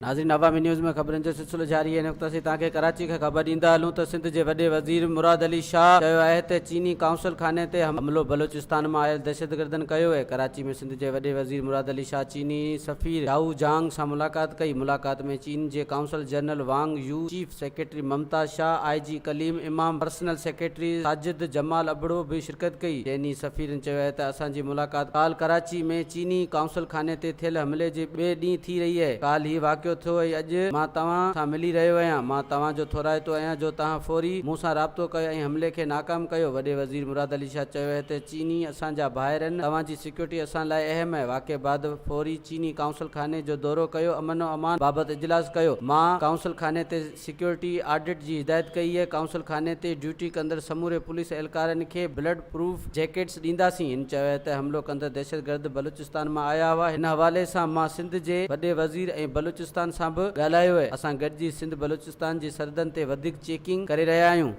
ناظرين عوامي نيوز ۾ خبرن جو سلسلو جاري آهي هن وقت اسين توهان کي ڪراچي کان خبر ڏيندا هلون ته سنڌ جي وڏي وزير مراد علي شاهه چيو آهي ته چيني ڪائونسل خاني تي حملو بلوچستان مان آيل دهشتگردن ڪيو اهي ڪراچي ۾ سنڌ جي وڏي وزير مراد علي شاهه چيني سفير ڊائو جانگ سان ملاقات ڪئي ملاقات ۾ چين جي consul general Wang Yu chief secretary Mumtaz Shah, I G Kaleem Imam, personal secretary Sajid Jamal Abro به شرڪت ڪئي. چيني سفيرن چيو آهي ته اسان جي ملاقات ڪالهه ڪراچي ۾ چيني ڪائونسل خاني تي ٿيل حملي جي ٻئي ڏينهن ٿي رهي اهي. ڪالهه هي واقعو ٿيو ۽ اڄ مان توهان سان ملي رهيو اهيان. مان توهان جو ٿورائتو اهيان جو توهان فوري مون سان رابطو ڪيو ۽ حملي کي ناڪام ڪيو. وڏي وزير مراد علي شاهه چيو آهي ته چيني اسان جا ڀائر آهن، توهان جي سيڪيورٽي اسان لاء اهم آهي. واقعي بعد فوري چيني ڪائونسل خاني جو دورو ڪيو، امن و امان بابت اجلاس ڪيو. مان ڪائونسل خاني تي سيڪيورٽي آڊٽ جي هدايت ڪئي اهي، ڪائونسل خاني تي ڊيوٽي ڪندڙ سموري پوليس اهلڪارن کي بلڊ پروف جيڪيٽس ڏينداسين. هن چيو آهي ته حملو ڪندڙ دهشتگرد بلوچستان مان آيا هئا، هن حوالي سان مان سنڌ جي وڏي وزير ۽ بلوچستان سان به ڳالهايو اهي، اسان گڏجي سنڌ بلوچستان جي سرحدن تي وڌيڪ چيڪنگ ڪري رهيا آهيون.